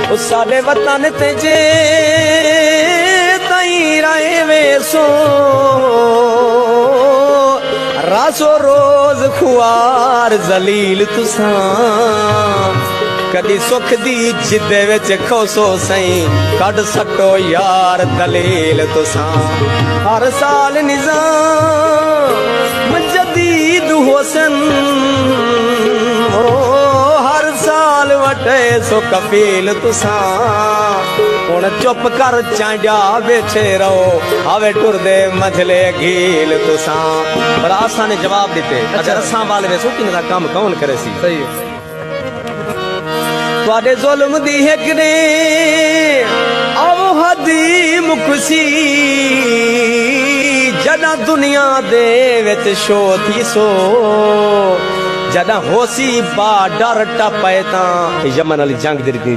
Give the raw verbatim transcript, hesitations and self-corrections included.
او ساݙے وطن تے جے تئیں رہ ویسو، راسو روز خوار ذلیل تساں۔ کݙی سکھ دی جدے وچ کھوسو سئیں، کڈھ سٹو یار دلیل تساں۔ ہر سال نظام جدید ہوسن، او ہر سال وٹے سو کفیل تساں۔ ہݨ چپ کر چانڈیا ویٹھے رہو، آوے ٹردے منجھلے گھیل تساں۔ پر اساں نے جواب ݙتے، اگر اچھا۔ اساں ول ویسوں، تیندے دا کم کون کریسی؟ صحیح ہے۔ تہاݙے ظلم دی ہک ݙینہہ او حد مکسی، جݙاں دنیا دے وچ شو تھیسو، جݙاں ہوسی بارڈر ٹپے تاں۔ یمن والی جنگ دی ݙینہہ دی